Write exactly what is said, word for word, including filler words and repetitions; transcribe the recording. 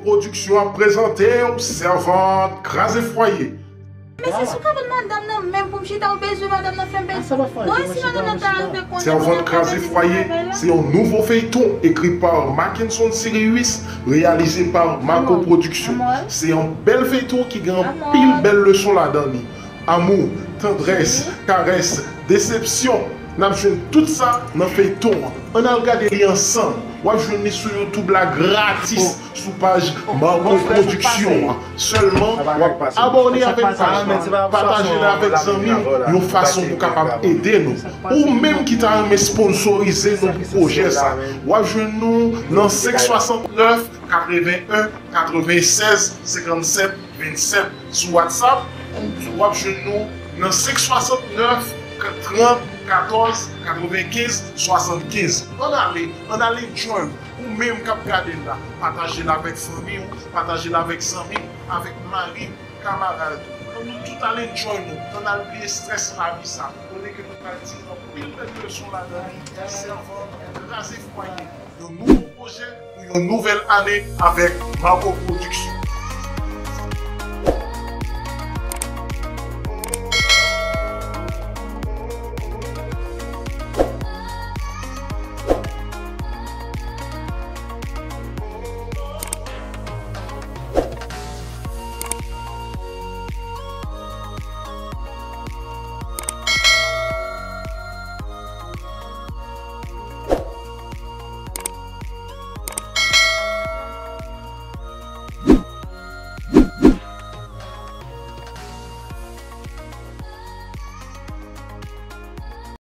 Pwodiksyon ap prezante w Sèvant Kraze Fwaye. Mesye, si w ka ban madanm nan menm pou m chita, ou bezwen madanm nan fè m bezwen. Bon, e si madanm nan ta rive konnen Sèvant Kraze Fwaye, se yon nouvo feyton ekri pa Mackenson Sirius, reyalize pa Marco Production. Se yon bèl feyton ki gen anpil bèl leson ladan li. Amou, tandrès, karès, desepsyon. N ap jwenn tout sa nan feyton an. Ann al gade li ansanm. W ap jwenn li sou YouTube la gratis, sou paj Marco Production an. Sèlman, w ap abòne avèk paj la, pataje l avèk zanmi w, yon fason pou kapab ede nou. Ou menm ki ta renmen sponsorize nou pou pwojè sa, w ap jwenn nou nan senk swasantnèf, katreven en, katreven sèz, senkannsèt, vennsèt sou WhatsApp, ou w ap jwenn nou nan senk swasantnèf, trant, katòz, katrevenkenz, swasannkenz. Ann ale, ann ale enjoy. Ou menm k ap gade l la, pataje l avèk fanmi w, pataje l avèk zanmi w, avèk mari w, kamarad ou. Ann nou tout al enjoy nou, ann al bliye strès lavi sa. Kote ke nou pral tire anpil bèl leson ladan li, Sèvant Kraze Fwaye. Yon nouvo pwojè pou yon nouvèl ane avèk Marco Production.